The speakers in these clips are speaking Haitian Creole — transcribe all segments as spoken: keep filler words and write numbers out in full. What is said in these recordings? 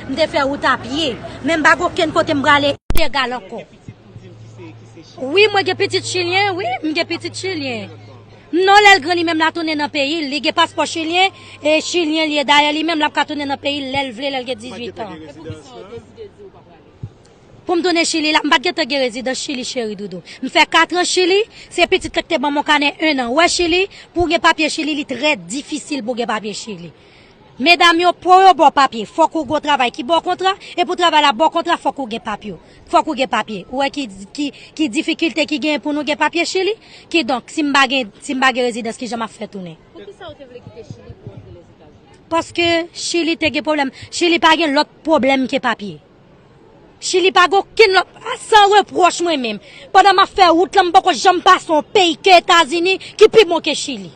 M te fè wout a pye, men m pa gen okenn kote m prale ilegal ankò. Wi, mwen gen pitit chilyen, wi, m gen pitit chilyen. Non, lè l gran li menm l a tounen nan peyi l, li gen paspò chilyen, e chilyen li ye. Dayè, li menm l ap ka tounen nan peyi l lè l vle, lè l gen dizuit an. Pou m tounen Chili la, m pa t gentan gen rezidans Chili, cheri doudou. M fè kat an Chili, se pitit la ki te ban m yon kanè en an. Ou wè Chili, pou w gen papye Chili, li trè difisil pou w gen papye Chili. Medam yo, pou yo ba w papye, fòk ou gen yon travay ki ba w kontra, e pou travay la ba w kontra, fòk ou gen papye. Fòk ou gen papye. Ou wè ki, ki, ki difikilte ki genyen pou nou gen papye Chili? Kidonk, si m pa gen, si m pa gen rezidans, kijan m ap fè tounen? Poukisa ou te vle kite Chili pou w antre Lèzetazini? Paske Chili te gen pwoblèm. Chili pa gen lòt pwoblèm ke papye. Chili pa gen okenn lòt, a, san repwòch mwen menm. Pandan m ap fè wout lan, m poko janm pase yon peyi ke Etazini ki pi bon ke Chili.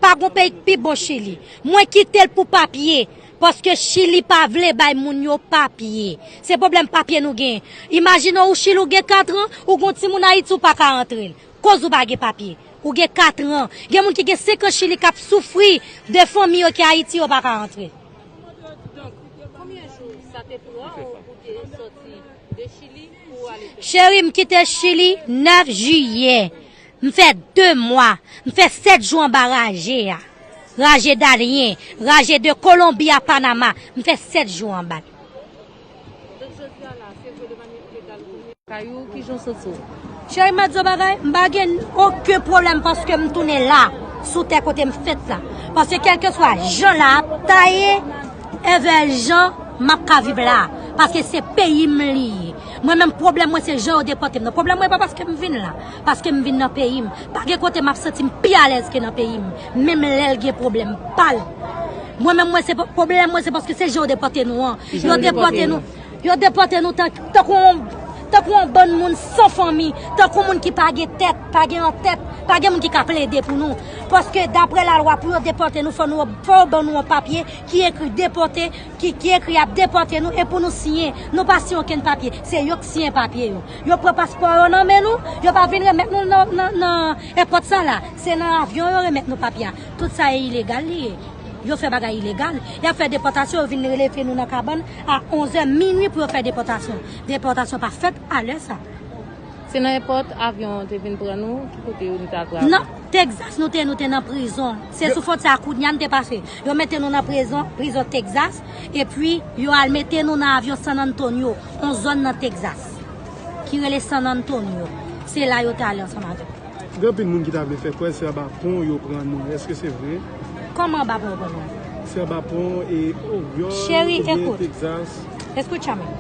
Pa gen peyi ki pi bon Chili. Mwen kite l pou papye, paske Chili pa vle bay moun yo papye. Se pwoblèm papye nou gen. Imajine w, ou Chili, ou gen kat an, ou gen yon timoun Ayiti, ou pa ka antre l. Koz ou pa gen papye. Ou gen kat an. Gen moun ki gen senk an Chili k ap soufri de fanmi yo ki Ayiti, yo pa ka antre. Donk, konbyen jou sa te pran w pou te soti de Chili pou w ale Pèn? Cheri, m kite Chili nèf jiyè. M fè de mwa. M fè sèt jou anba raje a. Raje Darien, raje de Kolonbi a Panama. M fè sèt jou anba l. Donk, jodi a la, se vre de manyè ilegal ou tounen kay ou, kijan w santi w? Cheri, m ap di w bagay, m pa gen okenn pwoblèm paske m tounen la, sou tè kote m fèt la. Paske kèlkeswa jan la ap ta ye, envè jan m ap ka viv la. Paske se peyi m li ye. Mwen menm, pwoblèm mwen se jan yo depòte m nan. Pwoblèm mwen pa paske m vin la, paske m vin nan peyi m. Pa gen kote m ap santi m pi alèz ke nan peyi m, menm lè l gen pwoblèm pa l. Mwen menm, mwen se pwoblèm mwen se paske se jan yo depòte nou an. Yo depòte nou. Yo depòte nou tan, tankou yon, tankou yon bann moun san fanmi, tankou moun ki pa gen tèt, pa gen antèt, pa gen moun ki ka plede pou nou. Paske daprè lalwa, pou yo depòte nou, fò nou, fò yo ban nou yon papye ki ekri depòte, ki, ki ekri y ap depòte nou, e pou nou siyen. Nou pa siyen okenn papye. Se yo k siyen papye yo. Yo pran paspò yo nan men nou, yo pa vin remèt nou nan, nan, nan èpòt sa la. Se nan avyon yo remèt nou papye a. Tout sa e ilegal li ye. Yo fè bagay ilegal. Y ap fè depòtasyon, yo vin leve nou nan kabann a onzè minui pou yo fè depòtasyon. Depòtasyon pa fèt a lè sa. Se nan èpòt avyon an te vin pran nou, ki kote yo nou te al pran? Nan Texas nou te, nou te nan prizon. Se sou fwontyè a Cunha n te pase. Yo mete nou nan prizon, prizon Texas, epi yo al mete nou nan avyon San Antonio, yon zòn nan Texas, ki rele San Antonio. Se la yo te ale ansanm avèk nou. Gen anpil moun ki ta vle fè kwè se anba pon yo pran nou. Èske se vre? Kòman anba pon yo pran nou? Se anba pon e Oryòl Cheri, oubyen ekout. Texas. Escúchame.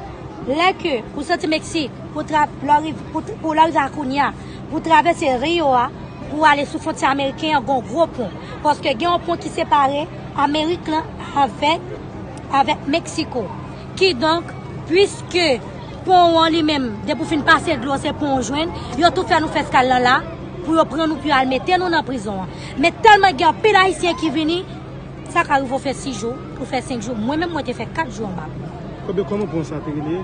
Lè ke ou soti Meksik, pou tra-, pou lè w riv-, pou, pou lè w rive a Cunha, pou travèse Rio a, pou ale sou fwontyè ameriken an, gon gwo pon. Paske gen yon pon ki separe Amerik lan avèk, avèk Meksiko. Kidonk, piske pon an li menm, depi w fin pase dlo, se pon w jwenn, yo tou fè nou fè eskal lan la, pou yo pran nou, pou yo al mete nou nan prizon an. Men tèlman gen anpil Ayisyen ki vini, sa ka rive w fè sis jou, ou fè senk jou. Mwen menm, mwen te fè kat jou anba pon. Kòman, kòman pon sa te rele?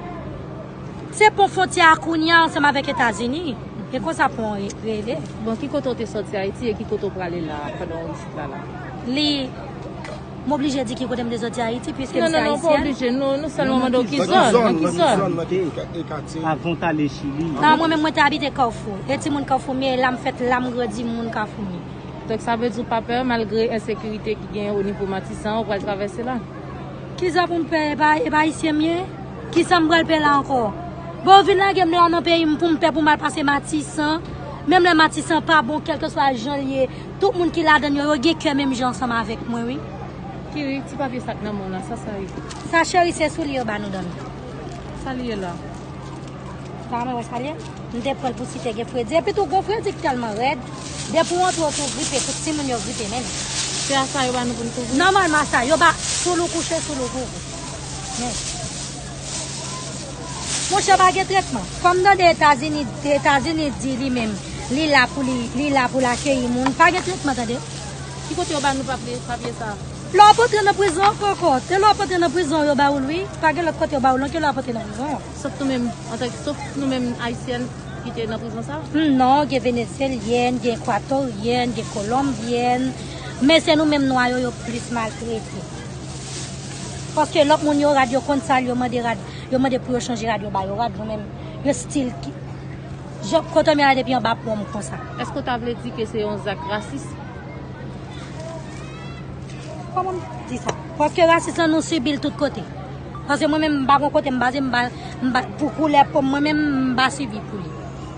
Se pon fwontyè a Cunha ansanm avèk Etazini. E konsa pon an re-, rele. Bon, ki kote w te sòti Ayiti e ki kote w prale la pandan w isit la la? Li, m oblije di ki kote m te sòti Ayiti, piske m se Ayisyèn. Non, non, non, pa oblije. Nou, nou sèlman mande w ki zòn, nan ki zòn. Nan ki zòn, nan ki katye? Avan w t ale Chili. Non, mwen menm, mwen te abite Kafou. E timoun Kafou m ye, la m fèt, la m grandi, m moun Kafou m ye. Donk, sa vle di w pa pè, malgre ensekirite ki genyen o nivo Matisan, ou pral travèse la? Kisa pou m pè, e pa, e pa Ayisyen m ye? Kisa m pral pè la ankò? Bon, yo vin lage m la nan peyi m pou m pè pou m al pase Matisan. Menm lè Matisan pa bon, kèlkeswa jan l ye, tout moun ki ladan l yo, yo gen kè menm jan ansanm avèk mwen, wi. Kiri, ti papye sa k nan men w la, sa sa ye? Sa, cheri, se soulye yo ba nou dòmi. Sa l ye la? Pa mwen wè sa l ye? M te pran l pou si te gen fredi. Epi tou, gon fredi k tèlman rèd. Depi w antre, w tou gripe, tout timoun yo gripe menm. Se a sa yo ba nou pou n kouvri? Nòmalman, a sa. Yo ba, sou l ou kouche, sou l ou kouvri. Men. Monchè, pa gen tretman. Kòm tande Etazini, Etazini di li menm, li la pou li, li la pou l akeyi moun. Pa gen tretman, tande. Ki kote yo ba nou papye, papye sa? Lè w ap antre nan prizon ankò, ankò. Se lè w ap antre nan prizon yo ba ou l, wi. Pa gen lòt kote yo ba ou l, non, ke lè w ap antre nan prizon. Sof nou menm, antanke, sof nou menm Ayisyèn ki te nan prizon sa? Hmm, non, gen Venezyelyèn, gen Ekwatoryen, gen Kolonbyèn. Men se nou menm nwa yo, yo plis maltrete. Paske lòt moun yo rad, yo konn sa, yo mande rad, yo mande pou yo chanje rad, yo ba yo rad, nou menm, yo stil ki. Jan kote m ye la depi anba pon m konsa. Èske w ta vle di ke se yon zak rasis? Kòman m di sa? Paske rasis lan nou sibi l tout kote. Paske mwen menm m pa gon kote m baze, m pa, m pa, pou koulè po m, mwen menm m pa sibi pou li.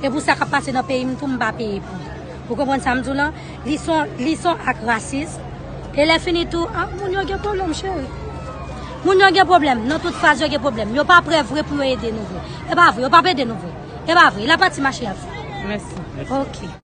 E pou sa k ap pase nan peyi m tou, m pa peye pou li. Ou konprann sa m di w lan? Li son, li son ak rasis. E lè fini tou, ah, moun yo gen pwoblèm, cheri. Moun yo gen pwoblèm. Nan tout faz, yo gen pwoblèm. Yo pa prè vre pou yo ede nou vre. E pa vre, yo p ap ede nou vre. E pa vre. La pati mache ap fè. Mèsi. Ok.